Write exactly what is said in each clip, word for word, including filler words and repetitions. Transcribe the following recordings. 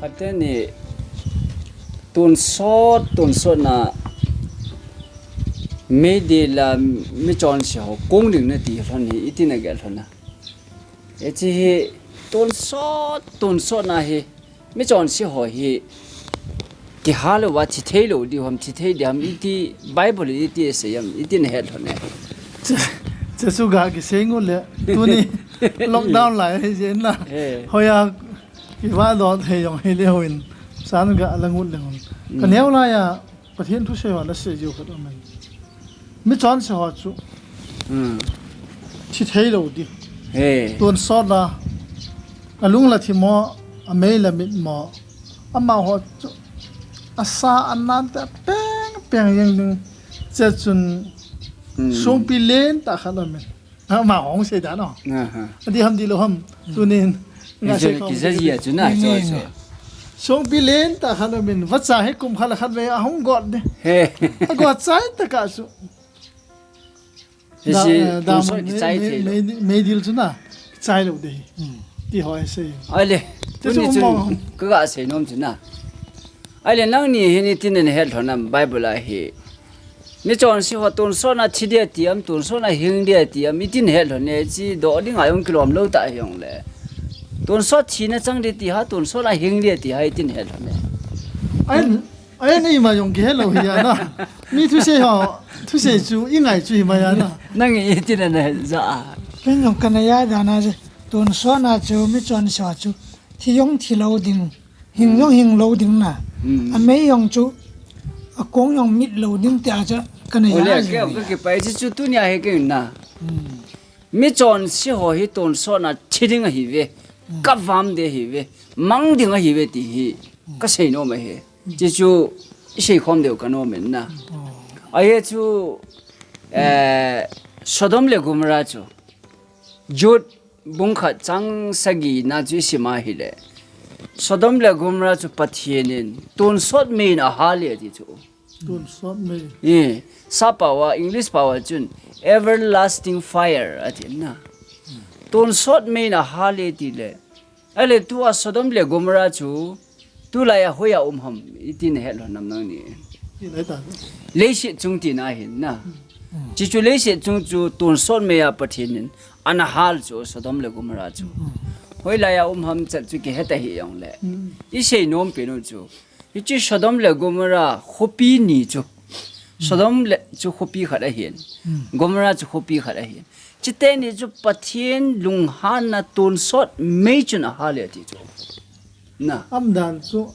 Khat teni tonsot, tonsot na meidil a michonse ho kong ding nati lhon hi, iti nagel lhon na. Hiche hi tonsot, tonsot na hi michonse ho hi kihal uva thi thei lou ding ham, thi thei ding ham, iti Bible iti asei ham, iti nahet lhon e. Che, che chu ga kisei ngut le, tuni lockdown lai hi jeh in na. He. Hoiya kivah doh thei jong hile houin, san ga la ngut le ngun. Ka neo laiya, Pathen thusei ho nasei jiu khat aum in. Michonse ho chu. Hmm. Thi thei lou ding. He. Tonsot la. Alung la thi mo, amei la mit mo. Amaho chu. Asa anan te peng peng jeng ding. Che chun. Hmm. Songpi lentah khat aum in. Ama hung sei dan o. Aha. Adi ham di lou ham. Tunin. Nga sei khom. Kija jia chu na, nge, cho, nge, cho. Songpi lentah khat aum in, vacha hi kum khat le khat vei ahung got de. He. Agot chai tah a chu. Hiche, da, eh, da tonsot mei, kichai mei, thei lou. Mei, meidil chu na. Kichai lou de. Hmm. Ti ho asei. Ahile. Ti chu tuni chun um mo. Kaga sei nom chu na. Ahile nangni hin iti nahet lhon nam Bible a hi. Michonse ho tonsot na thi dia ti ham, tonsot na hing dia ti ham, iti nahet lhon e, hiche doh dinga jong kilom lou tah hijongle. Tonsot thina chang di ti ham, tonsot na hing dia ti ham, iti nahet lhon e. Ai, ai, nei ma jong kihe lou hi a na. Mi thusei ho, thusei chu, ingai chu hi ma a na. Nang iti nahet ja a. Ken jong kana ja dan a chu, tonsot na chu, michonse ho chu, thi jong thi lou ding. Hing jong hing lou ding na. Hmm. Amei jong chu, akong jong mit lou ding tia chu, kana ja. Ole, ja ke, ke, ke pai chu, chu tunia hi kei na. Hmm. Michonse ho hi tonsot na thi ding ahi ve. Hmm. Kavam de hi ve. Mang ding ahi ve ti hi. Hmm. Kasei nom ahi. Hmm. Hiche chu, isei khom diu kanom in na. Oh. Ahi chu, eh, Sodom le Gomorrah chu. Jude bung khat chang sagi na chu isim a hile. Sodom le Gomorrah chu Pathen in tonsot mei in ahal e ati chu. Tonsot mei. Eh, sap pao a, English pao a chun everlasting fire ati na. Tonsot mei in ahal e ati le. Ahile tua Sodom le Gomorrah chu Tulai a hoiya um ham, iti nahet lhon nam nangni. Leiset chung tina ahin na. Hmm. Hiche chu leiset chung chu tonsot mei a Pathen in ana hal chu Sodom le Gomorrah chu. Hmm. Hoilai a um ham chat chu kihe ta hijongle. Hmm. Isei nom pen u chu. Hiche Sodom le Gomorrah khopi ni chu. Sodom le chu khopi khat ahin. Hmm. Gomorrah chu khopi khat ahin. Chuteni chu Pathen lunghanna tonsot mei chun ahal e ati chu. Na. Umdan chu,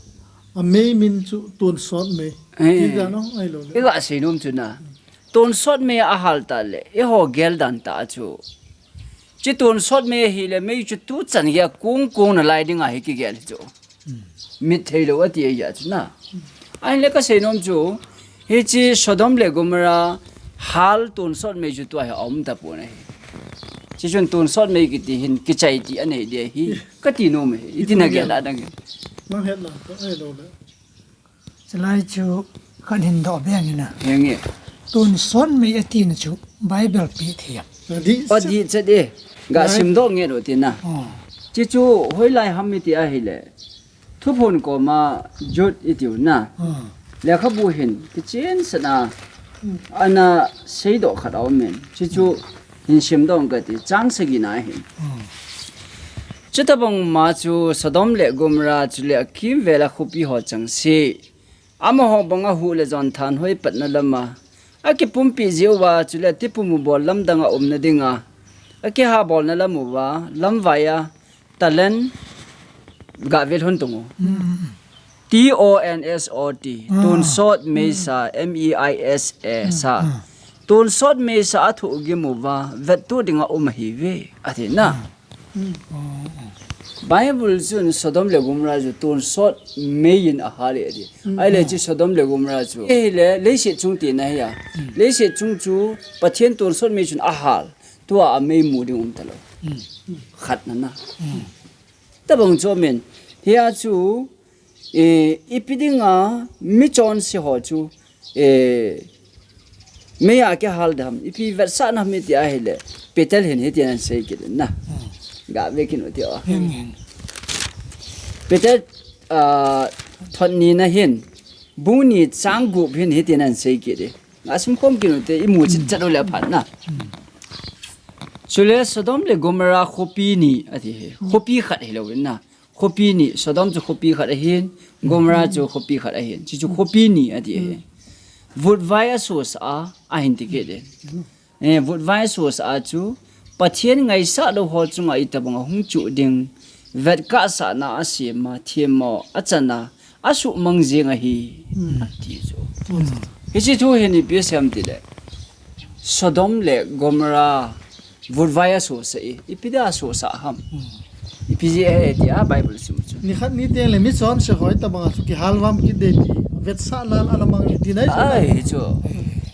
amei min chu tonsot mei. Eh. Ti dan o, ahilou le. Iga sei nom chu na. Tonsot mei ahal tah le, eiho gel dan tah chu. Hiche tonsot mei hile, mei chu tuchan geiya kong kong nalai dinga hi kigel chu. Hmm. Mit thei lou ati ahi a chu na. Ahin le kasei nom chu, hiche Sodom le Gomorrah hal tonsot mei chu tua hi aum tapon ahi. Hiche chun tonsot mei kiti hin kichai ti anei ding ahi. Kati nom ahi. Iti nagel a nagel. Nang het na, ka ai lou le. Chulai chu kan hin doh beng in a. Henge. Tonsot mei ati na chu Bible pi thei am. Adih chet e. Ga sim doh nge lo ti na. Oh. Hiche chu hoilai ham iti ahile. Thuphon koma Jude itiu na. Hmm. Lekhabu hin kichen sena ana seidoh khat aum in. Hiche chu hin simdoh kati chang sagi na hin. Hmm. Chutabang ma chu Sodom le Gomorrah chule akimvel a khopi ho chang si. Amaho banga huh le jon thanhoi patna lama akipumpi jeh uva chule tipum u bol lamdang a umna dinga akiha bolna lam uva lamvai a Talent, gave lhon tung u. Mm, mm, mm. T O N S O T, ah, tonsot meisa, mm, M E I S A, mm, sa. Mm. Tonsot meisa athoh gim uva, vettoh dinga um ahiuve, ati na. Mm. Mm. Oh, oh. Bible chun Sodom le Gomorrah chu tonsot mei in ahal e ati. Mm, ahile, mm, chu Sodom le Gomorrah chu. Ahile, leiset chung tina hi a. Mm. Leiset chung chu Pathen tonsot mei chun ahal. Tua a mei mu ding um talou. Mm. Khat na na. Mm. Tabang chu amen. Hia chu, eh, ipi dinga michonse ho chu, eh, mei a kihal dam, ipi vetsahna ham iti ahile, Peter hin hiti ahin sei kit na. Mm. Gave kit u ti o. Mm, mm. Peter ah, thot ni na hin, bung ni chang gup hin hitin ahin sei kit e. Nga simkhom kit u te, imu chitchat u le aphat na. Chule Sodom le Gomorrah khopi ni ati hi. Khopi khat hilou in na. Khopi ni, Sodom chu khopi khat ahin, Gomorrah chu khopi khat ahin. Chu chu khopi ni ati hi. Vutvai asosah a, ahin ti kit e. Eh, vutvai asosah a chu, Pathen ngaisah lou ho chunga itobang a hung chuh ding, vetkahsahna asem a, themmo achan a, asuhmang jing ahi, ati chu. Hiche thu hin ipi asei ham tile, Sodom le Gomorrah vutvai asosah e, ipi dia asosah ham. Ipi jeh ahi tia Bible sim chu. Nikhat ni teng le michonse ho itobang a chu kihal vam kit ding ti, vetsah lal ana mang e ti nai chu. Ai, chu.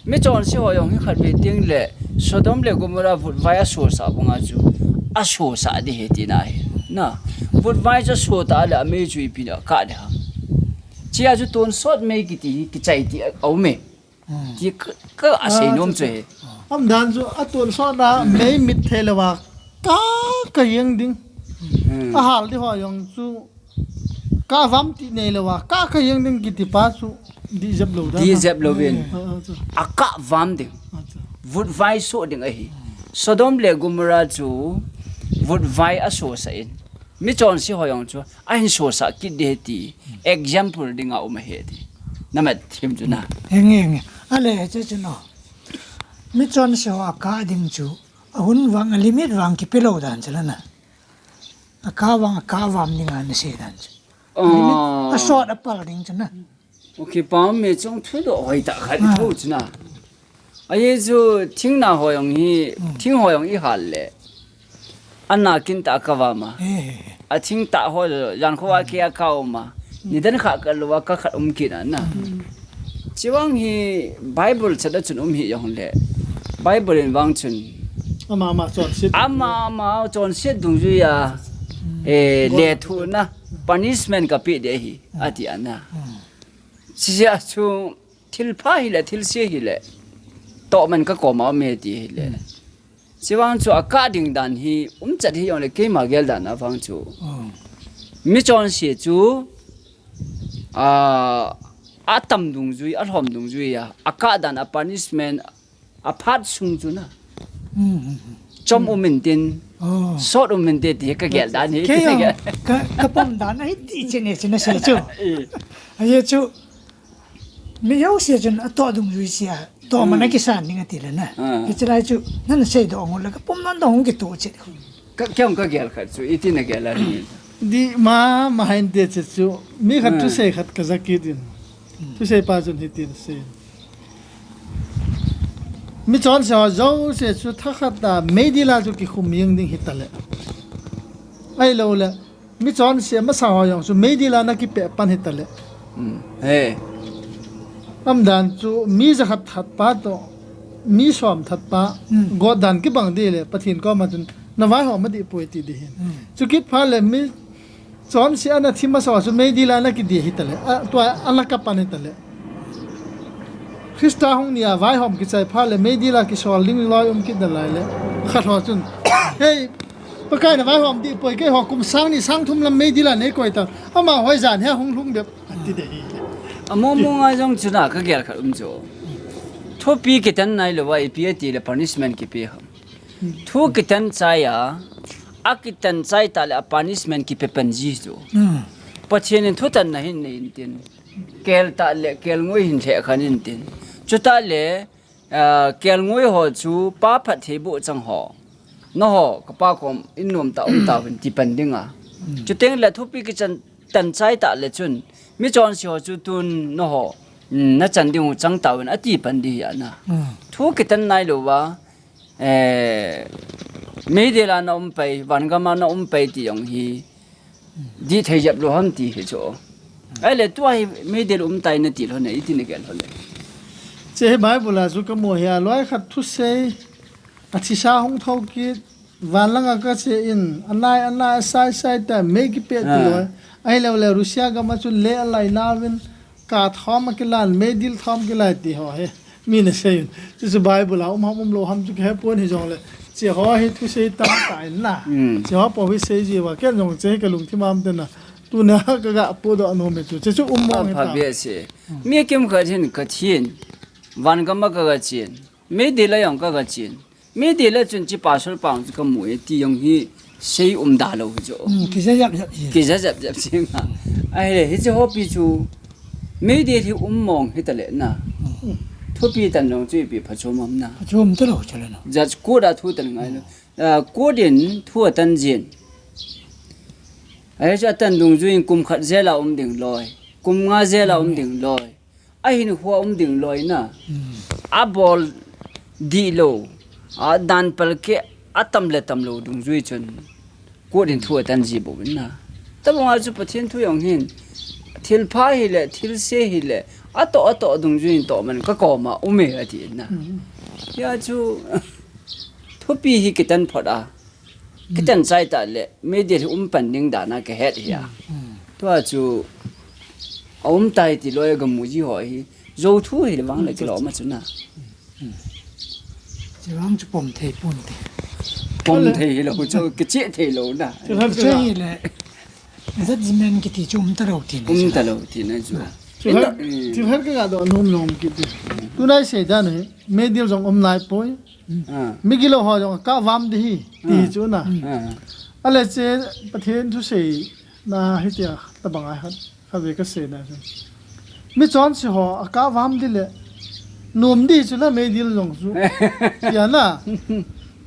Michonse ho jong hi khatvei teng le Sodom le Gomorrah vutvai asosah banga chu asosah ding ahi tina ahi. Na, vutvai chu aso ta le amei chu ipi dia akah ding ham. Chea chu tonsot mei kiti hi kichai ti a um e. Ti ka, ka asei nom chu ahi. Umdan chu atonsot na mei mit thei lou a kah kah jeng ding. Ahal ding ho jong chu kah vam ti nei lou a, kah kah jeng ding kiti pa chu dih jep lou dan. Dih jep louvin. Akah vam ding. Vutvai soh ding ahi. Sodom le Gomorrah chu vutvai asosah in. Michonse ho jong chu ahin sosah kit ding ahi ti. Example dinga um ahi ti. Namat thim chu na. Henge, henge. Ale, chu chu no. Michonse ho akah ding chu. Ahun vang, alimit vang kipe lou dan chu la na. Akah vang, akah vam dinga nasei dan chu. Alimit, asot apal ding chu na. Okay, pa me chong thudoh hoitah khat itho chu na. Ahi chu thing na ho jong hi, thing ho jong ihal le. Ana kin tah a kavam a. Athing tah ho jong, jan kho a kei a kaum a. Nidan khat kalou a kakhat um kit a na. Chuvang hi Bible chat a chun um hih jong le. Bible in vang chun. Ama ama chonset. Ama ama chonset dungjui a. Eh, lethuhna. Punishment kapeh ding ahi. Ati a na. Chujeh a chu thilpha hile, thilse hile. Tohman kakoma um e ti hile. Chuvang chu akah ding dan hi, umchat hih jongle keima gel dan a vang chu. Michonse chu, a, atam dungjui, alhom dungjui a, akah dan a punishment, aphat sung chu na. Chom um intin, sot um inte ti kagel dan hi. Kei jong, ka, kapom dan ahi ti chene chene sei chu. Ahi chu, Mi jouse chun atoh dungjui sia, tohman akisan ding ati le na. Hiche lai chu, nana seidoh ngot le kapum nan dong kitoh chet. Ka, kei jong kagel khat chu, iti nagel a ding. Dih mama hinte chu chu, mi khat thusei khat kaja kit in. Thusei pa chun hitin asei. Michonse ho jouse chu thakhat a meidil a chu kikhum jeng ding hitale. Ahilou le, Michonse masa ho jong chu meidil a nakipeh pan hitale. Umdan chu mi jakhat that pa toh, mi som that pa, gotdan kibang ding le, Pathen koma chun navaihom adih poi ti ding ahin. Chukit phat le michonse ana thi masa ho chu meidil a nakidih hitale. A, tua a laka pan hitale. Christa hung nia vaihom kichai phat le meidil a kisol ding loi um kit nalai le. Khat ho chun, Hei, Pakai navaihom dih poi, keiho kum sang ni sang thum lam meidil a neikoi tan. Ama hoijan hi ahung lhung bep, ati ding ahi. Among mong a jong chuna kagel khat um chu. Thupi kitan nailou a ipi ati le punishment kipe ham. Thu kitan chai a, akitan chai tah le a punishment kipe pan ji chu. Pathen in thutanna hin nei intin. Kel tah le kelngoi hin lheh khan intin. Chutah le, ah, kelngoi ho chu pa phattheiboh chang ho. Nangho, kapa kom in nomtah um tauvin ti pan ding a. Chuteng le thupi kichan tan chai tah le chun. Michonse ho chu tun nangho, um, nachan ding u chang tauvin ati pan ding ahi na. Thu kitan nailou a, Eh, meidil a naum pai, vangam a naum pai ti jong hi, dih thei jep lou ham ti hi chu. Ahile tua hi meidil um tai nati lhon e, iti nagel lhon e. Hiche hi Bible a chu kamu hi a, loi khat thusei, athisa hung thou kit, van langa kache in, anai, anai, asai, sai ta, mei kipeh ti loi. Ahilou le, Russia gam a chun lei alai nauvin, Ka thom akilan, meidil thom kilai ti ho hi. Mi nasei un. Chuchu Bible a um ham um lou ham chu kahe pon hijongle. Hiche ho hi thusei tamtah in na. Hiche ho pou hi sei jiuva. Ken jong hiche hi kalungthim a um tena. Tuna ka ga podoh nom e chu. Che chu um mong hi ta. Pha behseh. Mi kimkhat hin ka thin. Van gam a ka ga chen. Meidil a jong ka ga chen. Meidil a chun chi pastor pa chu ka mu e ti jong hi sei um da lou hi chu. Hmm, kija jap jap hi. Kija jap jap sing a. Ahile, hiche hopi chu. Meidil hi um mong hi ta le na. Hmm. Thupi tan jong chu ipi phachom am na. Phachom ta lou chale na. Judge court a thu tan ngai lou. Ah, court in thu atan jin. Ahi chu atan dungjui in kum khat jail a um ding loi. Kum nga jail a um ding loi. Ahin hua um ding loi na. Hmm. Abol dih lou. A dan palkeh atam le tam lou dungjui chun. Court in thu atan ji bou in na. Tabang a chu Pathen thu jong hin. Thilpha hile, thilse hile. Atoh, atoh dungjui in toh man ka kom a um e ati in na. Hmm. Hia chu thupi hi kitan phot a. Kitan chai ta le, meidil hi um pan ding dan a ka het hi a. Hmm. Tua chu, a um tai ti loi a ga mu ji ho hi, jou thu hi le vang le kilom a chu na. Hmm. Chi vang chu pom thei pon te. Pom thei hi lou chu, kicheh thei lou na. Chu thei hi le, judgment kiti chu um ta lou ti na. Um ta lou ti na chu. Chu thei, hmm. Chu thei ka ga doh nom nom kiti. Tunai sei dan hi, meidil jong um nai poi. Ah. Migilou ho jong ka vam di hi, ti chu na. Ah. Ale che Pathen thu sei na hitia tabang a hat, kha ve ka sei na chu. Mi chonse ho a ka vam di le, nom di chu na meidil jong chu. Tia na.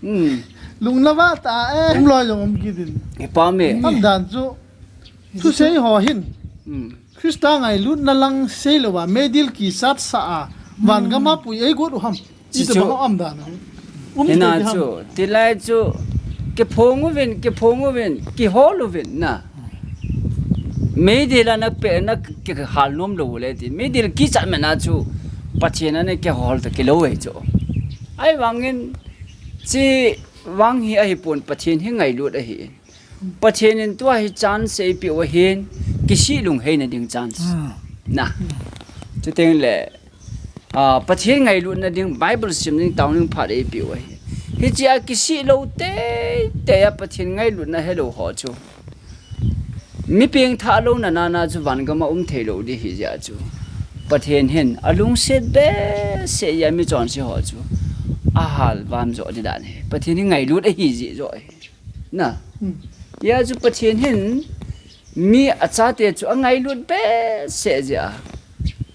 Hmm. Lung na va ta e, um loi jong um kit in. E pa me. Am dan chu. Thusei ho hin. Hmm. Christa ngailutna lang sei lou a, meidil kichat sa a, van gam a pui ei got u ham. Chi chu. Ita bang am dan a. Um hina te chu, ti lai chu, kiphong uvin, kiphong uvin, kihol uvin na. Meidil a na pe na kihal nom lou le ti. Meidil kichat me na chu, Pathen a na kihol ta kilou e chu. Ahivangin, chi vang hi ahi pon Pathen hi ngailut ahi. Pathen in tua hi chance eipeh u ahin, kisih lungheina ding chance. Hmm. Na. Chuteng le, ah, Pathen ngailutna ding, Bible sim ding, taoning phat eipeh u ahi. Hichea kisih lou teitei a Pathen ngailutna helou ho chu. Mi pengthah louna nana chu van gam a um thei lou di hi jeh chu. Pathen hin alungset behseh jeh a mi chonse ho chu. Ahal vam jo di dan hi. Pathen hi ngailut ahi jeh jo hi. Na. Hmm. Hia chu Pathen hin mi achate chu angailut behseh jeh a.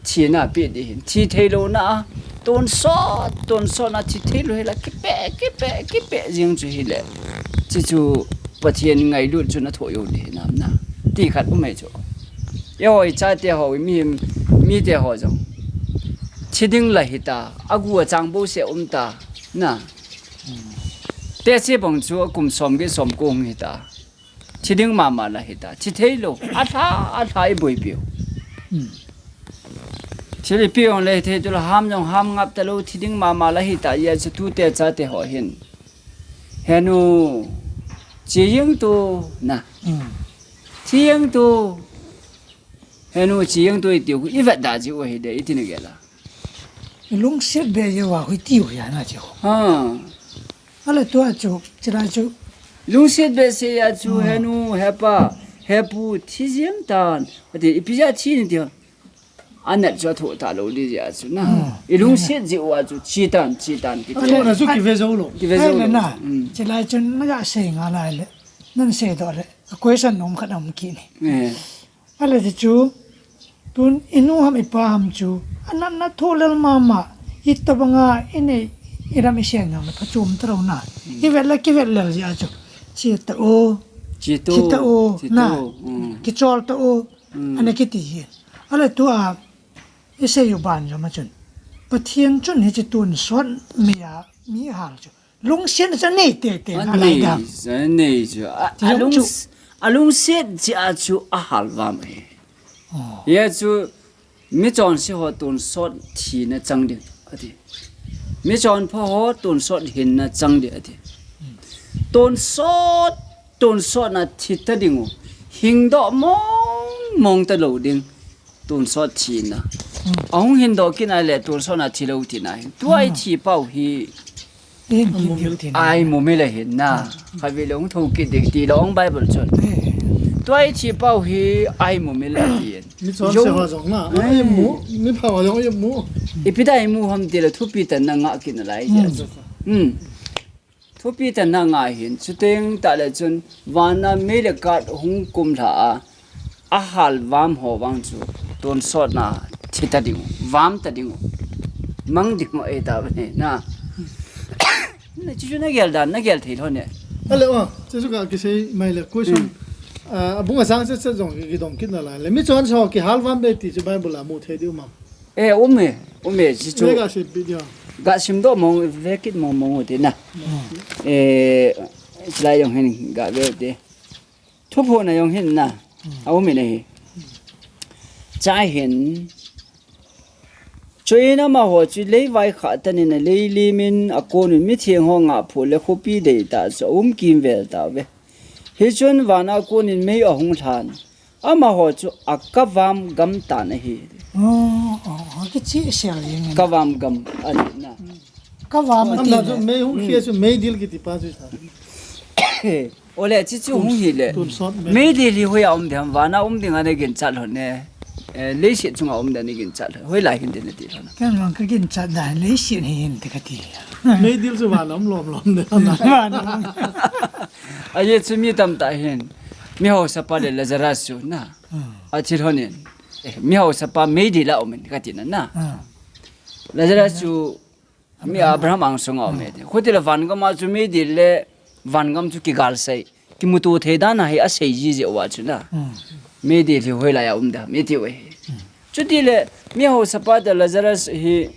Thina pe di hin. Thi thei louna a. Tonsot, tonsot na thi thei lou hi la. Kipe, kipe, kipe jing chu hi le. Chi chu Pathen ngailut chu na thoh jou di hinam na. Ti khat um e chu. Eiho ichate ho, mi, mite ho jong. Thi ding la hita. Agu achang bouseh um ta. Na. Teche bang chu akum som get som ko hung hita. Thi ding mama la hita. Thi thei lou. Alha, alha iboipi u. Hmm. Thil ipi jong le thei tu la ham jong ham ngap ta lou. Thi ding mama la hita. Hia chu tute chate ho hin. Henu. Chi jing tu na. Hmm. Thi jing tu. Henu chi jing tu itiu. I vet da ji u hi de iti na gel a. Lungset be jeh uva hui tiu hi ana chi ho. Ha. Ale tua chu, chila chu. Lungset behseh jeh a chu, hmm, henu, hepa, hepu, thi jeng tan. Ati, ipi jeh a thi ni ti. Anat chu athoh ta lou di jeh a chu na. Hmm. Ilungset jeh uva chu, chi tan, chi tan, kiti. Athoh na chu kive jou lou. Kive jou lou. Ai le na, hmm, chila chu na ga sei nga lai le. Nan sei doh le. A question nom khat um kit ni. Eh. Ale ti chu, tun inu ham ipa ham chu, anatna thoh lel mama, hitabanga inei, iram isei ngam le phachom ta lou na. Hmm. Ivet le kivet lel jeh a chu. Chi ta o. Chi to. Chi ta o. Chi na. To. Hmm. Kichol ta o. Hmm. Ana kiti hi. Ale tua, isei u ban jom a chun. Pathen chun hiche tonsot mi a, mi hal chu. Lungset chu anei teitei nalai da. Anei chu, anei chu. A, ti jong alung, chu. Alungset jeh a chu ahal vam e. Oh. Hia chu michonse ho tonsot thina chang ding ati. Michonpha ho tonsot hinna chang ding ati. Tonsot, tonsot na thi ta ding u. Hingdoh mong mong ta lou ding. Tonsot thina. Hmm. Ahung hindoh kit na le tonsot na thi lou tina hin. Tua i, hmm, thi pau hi. Hin kit ding tina. Ai mu mi le hin na. Hmm. Khatvei le hung thou kit ding ti lou Bible chun. Eh. Tua i thi pau hi ai mu mi le ti. Mi chon se ho jong na. Ai mu, mi pha ho jong ai mu. Ipi da ai mu ham ti le thupi tan na nga ki na lai ti. Hmm. Thupi tan na nga hin chuteng ta le chun vana mei le kat hung kum lha a. A hal vam ho vang chu tonsot na thi ta ding u, vam ta ding u, mang ding u e ta ne na. Na chu chu na gel dan, na gel thei lhon ne. Ale o, chu chu ka kisei mai le question. Ah, abung asang se se jong ki dong kit na la. Le mi chon so ki hal vam be ti chu Bible a mu thei di u ma. E, um e, um e, chu chu. Le ga sim video. Ga sim do mong, ve kit mong mong u ti na. E, slide jong hin ga ve u ti. Thuphon a jong hin na, a um in ahi. Chai hin, chuin amaho chu leivai khah tan in a lei lim in a kon un mitheng ho ngah phu le khopi dei ta chu a um kimvel ta ve. Hichun vana kon in mei a hung lhan. Amaho chu a kavam gam tan ahi. Oh, oh, oh, kichi sial jeng in. Kavam gam a ti na. Kavam a ti na. Chu mei hung khia chu meidil kiti pa chu sa. Ole, chi chu hung hi le. Tonsot me. Meidil hi hoi a um ding ham, vana um ding a na gin chat lhon ne. Eh, leiset chunga um ding a na gin chat lhon. Hoi lai hin ding na ti lhon. Kan mang ka gin chat da leiset hi hin te ka ti. Meidil chu vana um lom lom de na. Vana um. A ye chu mi tam ta hin. Mi haosapa le Lazarus chu na. A thi lhon in. Eh, mi haosapa meidil a um in ka ti na na. Lazarus chu Mi Abraham angsunga um e ti. Khuti le vangam a chu meidil le vangam chu kigal sei. Kimuto thei dan a hi a sei ji jeh uva chu na. Meidil hi hoilai a um da, mi ti uve. Chuti le mi haosapa te Lazarus hi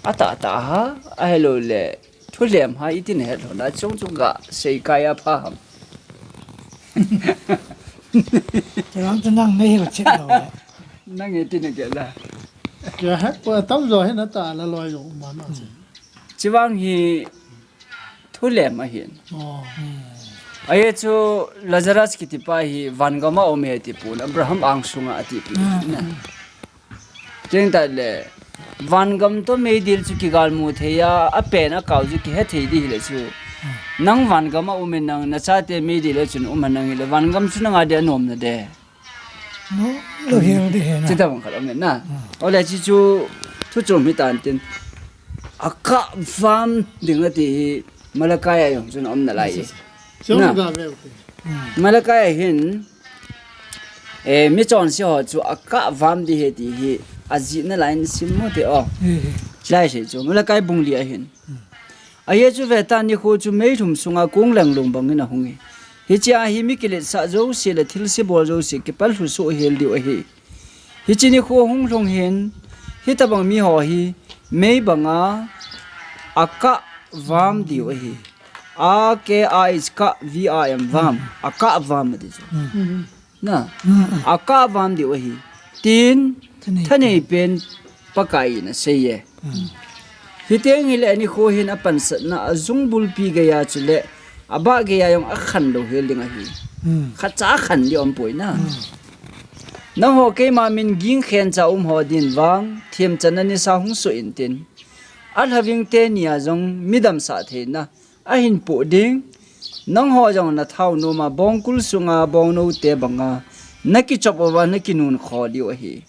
a tah tah ha, ahilou le thu lem ha, iti na het lhon a chung chung ga sei kai a pha ham. Chevang chu nang na hil chet lou le. Nang e ti na ke la. Ke ha, ko tam jo he na ta la loi jo ma na. Chevang hi thu lem ahin. Oh. Ahi chu Lazarus kiti pa hi vangam a um e ti pon, Abraham angsunga a ti pi na. Chuteng tah le, vangam to meidil chu kigal mu thei a, a pen a kau chu kihe thei di hile chu. Nang vangam a um in nang, na chate meidil a chun um a nang hile, vangam chu nang a di a nom na de. No, lo hel di he na. Chita bang khat um in na. Ole chi chu, thu chom hi tan tin. A kavam ding a ti hi, Malakai a jong chun a um na lai. Chom ga ve u te. Malakai a hin, Eh, mi chonse ho chu a kavam di he ti hi, a jihna lai in sim mo te o. Lai sei chu, Malakai bung li a hin. Ahi chu ve ta nikho chu meilhum sunga kong lenglung bangin a hung e. Hiche a hi mi kiletsah jouse le thilse bol jouse kipal lhu soh hel diu ahi. Hiche nikho hung lhung hin, hitabang mi ho hi mei banga a kavam diu ahi. A K A H K V A M, vam. A kavam ati chu. Na, a kavam diu ahi. Tin, thanei pen Pakai in asei e. Hiteng hile nikho hin a pansatna a jung bulpi geiya chule a bah geiya jong a khan lou hel ding ahi. Khatcha a khan di um poi na. Nangho keima min ging khencha um ho din vang, themchanna nisa hung soh in tin. A lhaving teni a jong mi damsah theina a hin poh ding, nangho jong na thao nom a bongkul sunga bongnou te banga na kichop uva na kinun kho diu ahi.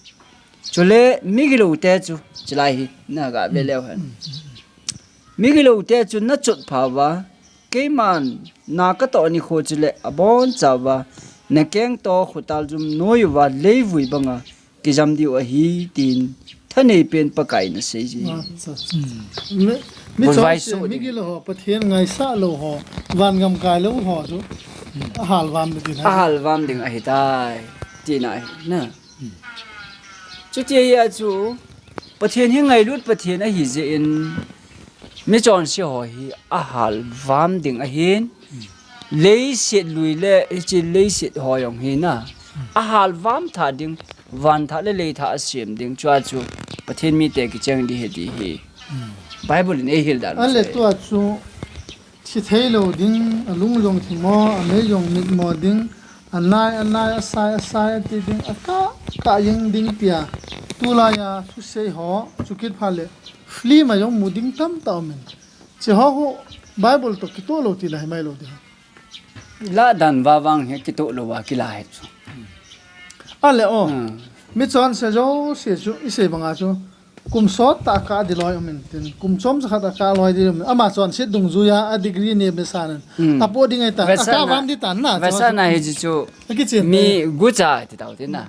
Chule migilou te chu, chulai hi, na ga ve leu hen. Migilou te chu na chot pha uva, keiman na ka toh nikho chule abon chauva, na keng to khotal jum noi uva leivui banga, kijam diu ahi, tin thanei pen Pakai in asei ji. Acha. Mi, mi chonse, migilou ho, Pathen ngaisah lou ho, vangam kai lou ho chu, a halvam ding ahi. A halvam ding ahi tai, tina ahi, na. Chuti ahi a chu, Pathen hi ngailut Pathen ahi jeh in, mi chonse ho hi a halvam ding ahin, Leiset lui le hiche leiset ho jong hi na. A halvam tha ding, van tha le lei tha a sem ding. Chua chu Pathen mite kicheng di he di hi. Bible in ei hil dan. Ale tua chu thi thei lou ding, a lung jong thi mo, a mei jong mit mo ding, a nai, a nai, a sai, a sai, a ti ding, a kah, kah jeng ding tia. Tulai a thusei ho, chukit phat le, film a jong mu ding tamtah um in. Hiche ho khu Bible toh kitoh lou ti la hi mai lou ding. Ladan vavang hi kitoh lou a kila hi chu. Ale o. Hmm. Mi chonse jouse chu, isei banga chu. Kum sot tah kah di loi um intin. Kum chomcha khat a kah loi di um. Ama chonset dungjuia a degree ne me sanan. Hmm. Apo ding ahitan. Akah vam di tan na. Vetsahna hi chu. Akichen mi gucha ti tau tin na.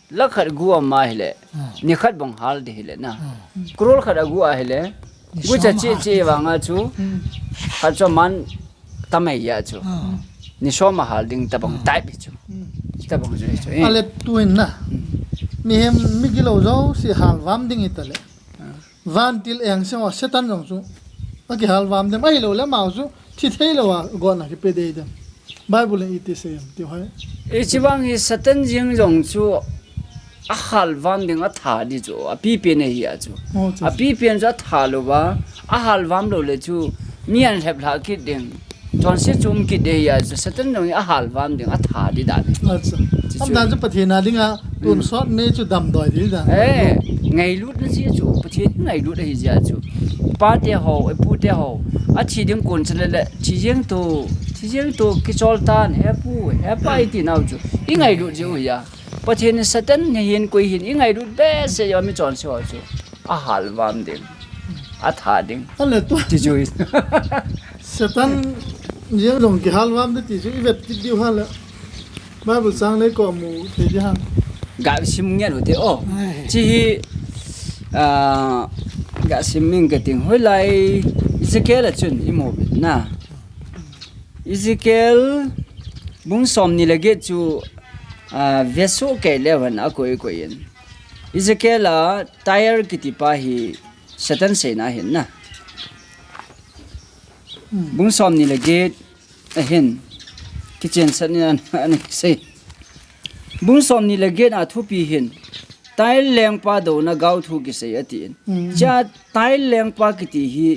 Lakh khat gu ama hile, ah, ni khat bang hal di hile na. Ah. Crore khat agu ahile, ni gucha som che hal che vanga chu, hmm, khat chu man tamai ya chu. Ah. Ni som a hal ding tabang, ah, type hi chu. Hmm. Tabang chu hi chu. Eh. Ale tuin na. Hmm. Mihem mi gilou jouse hal vam ding hi tale. Ah. Vantil eng se ho, Satan jong chu. Akihal vam dem, ahilou le amau chu. Thi thei lou a, gotna kipe dei dem. Bible in iti sei em, ti hoi. Hiche vang hi Satan jeng jong chu ahal vam ding atha di chu, apipen ahi a chu. Oh, chu. Apipen chu atha lou va, ahal vam lou le chu, mi an lhep lha kit ding. Chonse chu um kit ding ahi a chu, Satan jong hi ahal vam ding, atha di dan. Acha. Chu chu. Amdan chu Pathen a dinga, tonsot mei chu damdoi di dan. Eh, ngailutna jeh chu, Pathen hi ngailut ahi jeh chu. Pa te ho, i pu te ho, athi ding kon chule le, thi jeng to, thi jeng to, kichol tan, he pu, he pa i ti nau chu. I ngailut jeh u ahi a. Pathen in Satan hi hin koi hin, i ngailut behseh jeh a mi chonse ho chu. Ahal vam ding. Atha ding. Ale tu. Ti chu. Satan jeng jong kihal vam ding ti chu i vet kit diu ham le. Bible chang nei ko mu thei di ham. Ga sim ngen u te o. Ai. Chi hi, ah, ga sim ing kating hoilai Ezekiel a chun i mu uvin na. Ezekiel bung som ni le get chu, ah, vesu kei le van a koi koi in. Ezekiel a Tyre kiti pa hi Satan seina ahin na. Hmm. Bung som ni le get ahin. Kichen sat ni an, an sei. Bung som ni le get a thupi hin. Tyre lengpa douna gaothu kisei atin. Hmm. Cha Tyre lengpa kiti hi,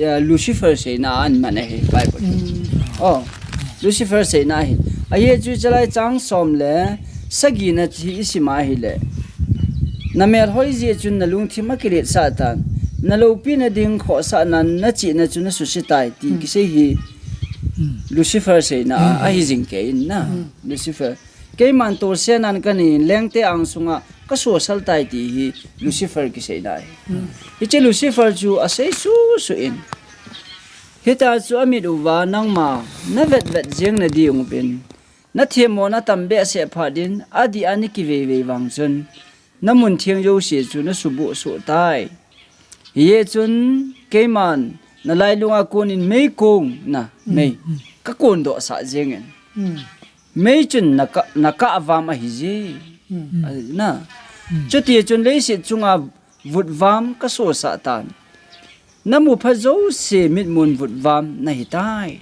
eh, Lucifer seina aman ahi Bible. Hmm. Oh, Lucifer seina ahi. Ahi chu chalai chang som le sagi na chi i sim ahile. Na mel hoi jeh chun na lungthim a kilet sah tan. Na loupina ding khohsahna na chihna chu na suse tai ti, hmm, kisei hi. Hmm. Lucifer seina, hmm, ahi jing kei in na. Hmm. Lucifer. Keiman tolsianan ka nei in lengte ang sunga ka sosal tai ti hi Lucifer kiseina ahi. Hmm. Hiche Lucifer chu asei susu in. Hita chu amit uva nangma na vetvet jeng na diuvin. Na themmo na tam behseh phat in adih a na kivei vei vang chun. Na mun theng jouse chu na subuh suh tai. Hijeh chun keiman na lailunga kon in meikong na, hmm, mei, hmm, ka kondoh sah jeng in. Hmm. Mei chun na ka, na kah vam ahi je. Hmm. A, na. Hmm. Chuti chun leiset chunga vutvam ka sosah tan. Na mupha jouse mitmun vutvam na hitai.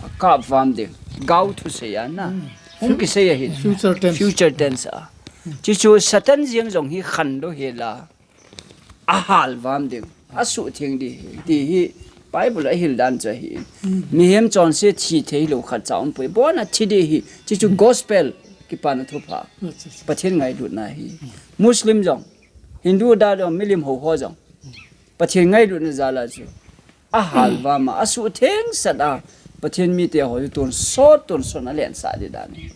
A kah vam ding. Gaothu sei a na. Hmm. Hung kisei ahi. Future tense. Future tense a. Chuchu Satan jeng jong hi khanlou hel a. Ahal vam ding. Asuhtheng ding. Ti hi Bible a hil dan chu ahi. Hmm. Mihem chonse thi theilou khat cha umpoi. Abona thi ding ahi. Chuchu gospel kipana thupha. Acha, acha. Pathen ngailutna ahi. Muslim jong. Hindu da jong. Milim ho ho jong. Pathen ngailutna jal a chu. Ahal vam a, asuhtheng sat a. Pathen mite ho chu tonsot, tonsot na lensah ding dan ahi.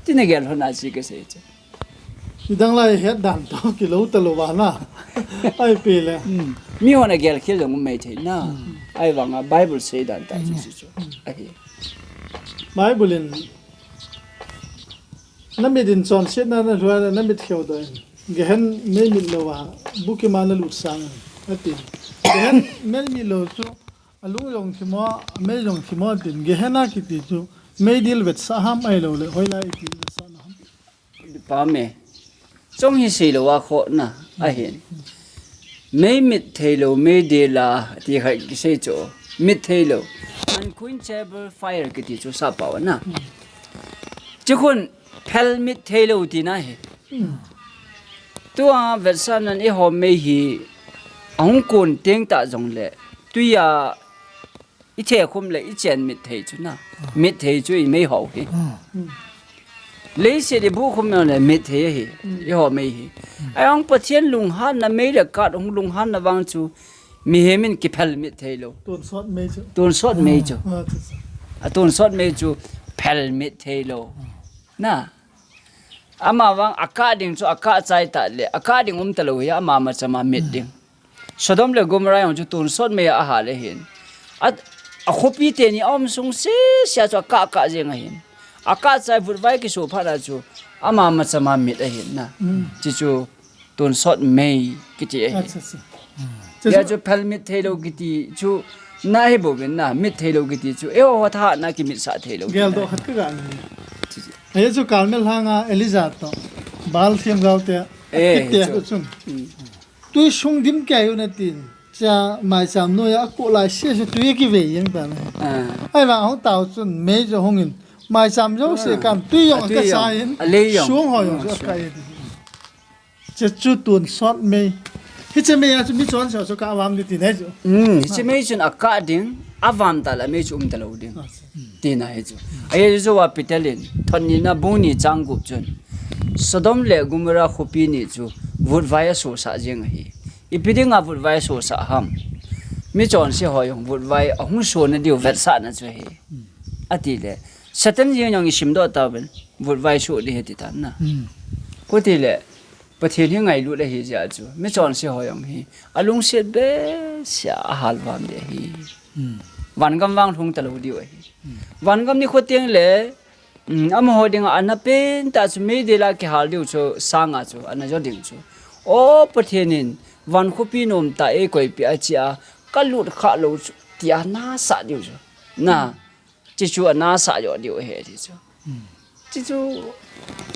Ti na gel lhon a chi kasei chu. Nidang lai het dan toh kilou talou va na. Ahi pi le. Hmm. Mi hon a gel khel jong um mai thei na. Hmm. Ahivanga Bible sei dan tah chu, hmm, chu chu. Ahi. Bible in Na mit in chonsetna na lhua le, na mit kheudoh in. Gehen mei mit lou a, bukim a na lut sang in, ati. Gehen mei mit lou chu, alung jong thim o, amei jong thim o, tin. Gehen a kiti chu, meidil vetsah ham ahilou le, hoilai idil vetsahna ham. Pa me. Chong hi seilou a khohna, ahin. Mei mit theilou, meidil a, ti khat kisei chu. Mit theilou. Unquenchable fire kiti chu sappao na. Chukhun phel mit theilou tina ahi. Tua vetsahnan eiho mei hi ahung kon teng tah jongle. Tuia I thekhum le i chen mit thei chu na. Mit thei chu i mei ho hi. Leiset i buhkhum le mit thei hi. I ho mei hi. Ahivang Pathen lunghanna mei le kat hung lunghanna vang chu mihem in kiphel mit thei lou. Tonsot mei chu. Tonsot mei chu. Ah, chu, chu. Atonsot mei chu phelmit thei lou. Na. Ama vang akah ding chu akah chai ta le, akah ding um ta lou hi ama machama mit ding. Sodom le Gomorrah jong chu tonsot mei a ahal ahin. A, akhopi teni aum sung sese a chu akah kah jeng ahin. Akah chai vutvai kiso phat a chu ama machama mit ahin na. Chi chu tonsot mei kiti ahi. Acha, acha. Hia chu phelmit thei lou kiti chu na hi bouvin na, mit thei lou kiti chu. Eiho ho thahat na kimitsah thei lou. Geldoh khat ka ga nei. Hia chu Carmel lhanga Elijah toh Baal themgao te, eh, kiti chu. Tui sung dim kei u na tin. Chia maicham noiya akoh lai sese tui kivei jeng tan. Ah. Ahivang hung tao chun mei chu hung in. Maicham jouse kan tui jong akah chai in. Alei jong. Sung ho jong chu akah in. Che chu tonsot mei. Hiche mei a chu michonse ho chu kah avam ding ti nei chu. Hmm, hiche mei chun akah ding, avam ta le mei chu um ta lou ding. Tina hi chu. Ahia chu Peter in, thon ni na bung ni chang gup chun. Sodom le Gomorrah khopi ni chu vutvai asosah jeng ahi. Ipi dinga vutvai asosah ham. Michonse ho jong vutvai ahung so na diu vetsahna chu ahi. Ati le. Satan jeng jong isim doh tauvin. Vutvai so ding ahi ti tan na. Khuti le. Pathen hi ngailut ahi jeh a chu, michonse ho jong hi, alungset behseh a ahal vam ding ahi. Vangam vang lhung ta lou diu ahi. Vangam nikho teng le, um, amaho dinga ana pentah chu meidil a kihal diu chu, sanga chu, ana jo ding chu. O Pathen in, van khopi nom tah eikoipeh a chia, kalut khah lou chu, tia ana sah diu chu. Na, Chi chu ana sah jo diu ahi ti chu. Chi chu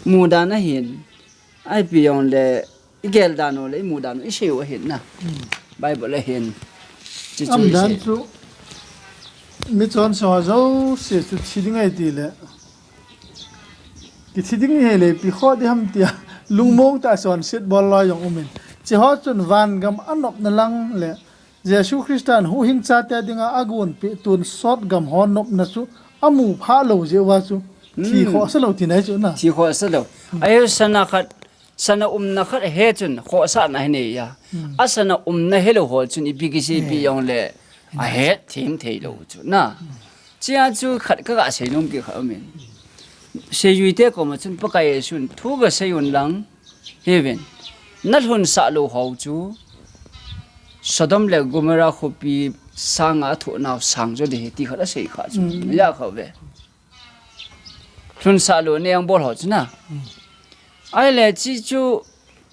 mudan ahin. Ipi jong le, igel dan u le, imu dan u, isei u ahin na. Bible ahin. Chi chu aum dan chu, michonse ho jouse chu thi ding ahi ti le. Kithi ding ahi le, ipi khoh ding ham tia. Lungmong tah a chonset bol loi jong um in. Chi ho chun vangam anopna lang le, Jesu Christa in huhhingchate dinga agonpeh tonsot gam ho nopna chu amu phah lou jeh uva chu thi khohsa lou tina chu na. Thi khohsa lou. Ahi sana khat, sana umna khat ahe chun khohsahna hi nei a. Asana umna helou ho chun ipi kisei pi jong le ahet them thei lou chu na. Chia chu khat ka ga sei nom kit khat um in. Seijui te koma chun Pakai Jesun thu ga sei un lang. Hiuvin, na lhunsah lou ho chu, Sodom le Gomorrah khopi sanga athoh nau sang jo ding ahi ti khat asei kha chu. Mm. Na ja kha ve. Lhunsah lou nei ang bol ho chu na. Mm. Ahile chi chu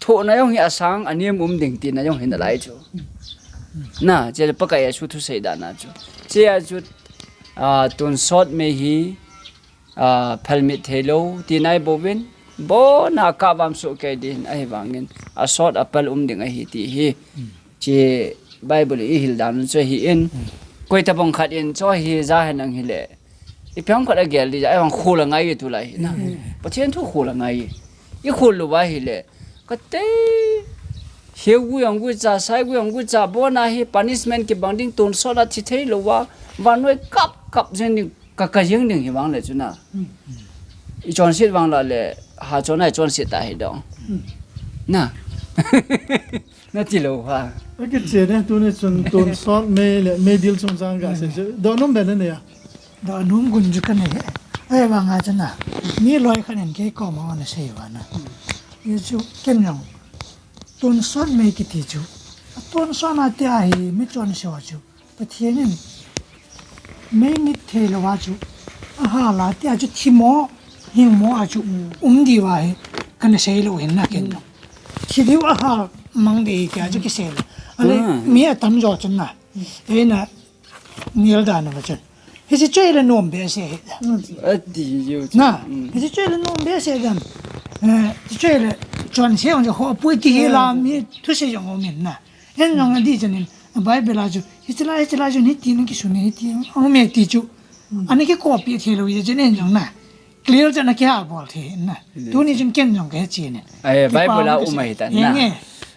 thohna jong hi asang, anem um ding tina jong hi nalai chu. Mm. Na, chia Pakai Jesu thusei dan a chu. Chia chu, ah, tonsot mei hi, ah, phalmit thei lou, tina ahi bouvin, bon a kah vam soh kei ding, ahivangin, asot apal um ding ahi ti hi. Hmm. Chi Bible i hil dan chu ahi in, hmm, koi tabang khat in chu hi ja hen ang hile, ipi ham khat agel ding, ahivang khol angai tulai hi na. Hmm. Pathen thu khol angai. I khol lou va hile, kate, heu gu jong gu cha, sai gu jong gu cha, bon a hi punishment kibang ding, tonsot a thi thei lou va, vannoi kap kap jeng ding, Ka, ka jeng ding hi vang le chu na. Hmm. I chonset vang la le, ha chon a i chonset ta hi dong. Hmm. Na. Na ti lou ha. A kiche ne, tuni chun tonsot mei le, meidil chungchang ga sei chu. Dohnom be na nei a. Dohnom gun chu ka nei. Ahivang a chu na. Mi loi khat in kei koma ana sei uva na. Hichu ken jong. Tonsot mei kiti chu. Tonsot na ti ahi, michonse ho chu. Pathen in meimit thei lou a chu, ahal a tia chu thimo, hingmo a chu, um diu ahi, kana sei lou hin na ken jong. Thi diu ahal mang ding ahi tia chu kisei lou. Ale, mi atam jo chun na. Eina, nil dan a chun. Hiche chu le nom behseh hi. Ati jo chu. Na, hiche chu le nom behseh dan. Eh, hiche chu le chonse jong ho pui ti hi la mi thusei jong um in na. Ken jong adi chun in, Bible a chu, hiche lai, hiche lai chun hiti na kisun, hiti, aume ti chu. Hmm. Ana kicopy thei lou jeh chun ken jong na. Clear chun ana kihal bol thei na. Tuni chun ken jong kahe chen in. Ai, Bible a um ahi ta na.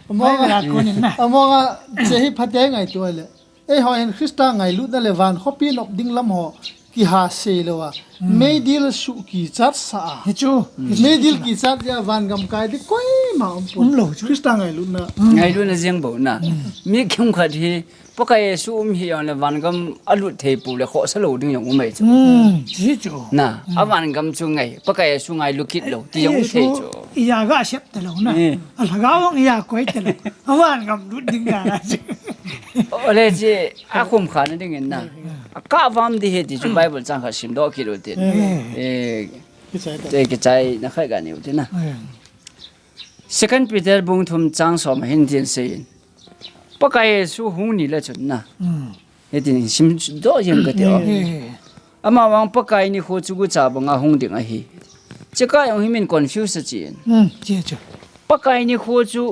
Bible a kon in na. Among a, che hi phaten ngaito le. Eiho hin Christa ngailutna le van khopi nop ding lam ho. Kiha sei lou a. Hmm. Meidil suh kichat sa a. Hichu. Meidil kichat jeh a vangam kai ding koima um pon. Um lou chu. Christa ngailutna. Hmm. Ngailutna jeng bou na. Hmm. Mi kimkhat hi Pakai Jesu um hi jongle vangam alut thei pou le khohsa lou ding jong um ahi chu. Hmm, ji chu. Na, a vangam chu ngai, Pakai Jesu ngailu kit lou, ti jong um thei chu. Iya ga sep talou na. Eh. A lhagao iya koi talou. A vangam lut ding na na chu. Ole chi, a khum kha na ding in na. A ka vam di he ti chu Bible chang kha simdoh kit u tin. Eh. Eh, Kichai ta. Te kichai na khai ga ni u tin na. Eh. Second Peter bung thum chang som hin tin sei in. Pakai Jesu hung ni le chun na. Hmm. Hitin simdoh jeng kati o. Eh. Ama vang Pakai nikho chu gucha banga hung ding ahi. Cheka jong hi min confuse a chin. Hmm, chi chu. Pakai nikho chu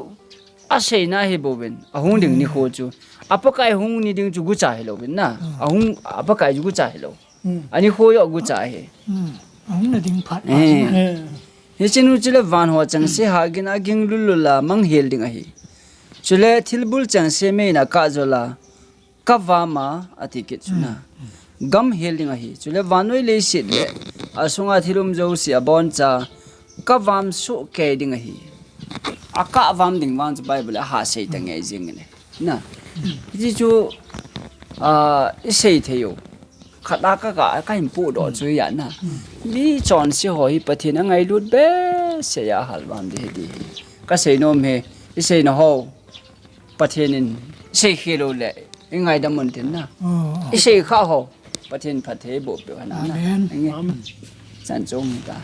aseina hi bouvin, ahung ding nikho chu. A Pakai hung ni ding chu gucha hilou vin na. Hmm. Ahung, a Pakai chu gucha hilou. Hmm. Ani kho jo gucha ahi. Hmm. Ahung na ding phat. Eh. Phat na. Eh. Hiche nu chule van ho chengse hagin aging lul lul a mang hel ding ahi. Chule thilbul chengse mei in akah jol a, ka vam a, ati kit chu na. Hmm. Gam hel ding ahi. Chule vannoi leiset le asunga thil um jouse aboncha ka vam soh kei ding ahi. Akah vam ding vang chu Bible a ha sei ta ngei jing le. Na. Hiche chu, ah, i sei thei u. Khat a ka, ka, ka hin pudoh chu ahi na. Mi chonse ho hi Pathen angailut behseh a hal vam ding ahi ti hi. Ka sei nom e, i seina ho Pathen in sei khel u le, i ngaidam un tin na. Oh, oh. I sei kha ho, Pathen phatthei boh peh u hen na. Amen. Nge. Amen. Chan chong ta.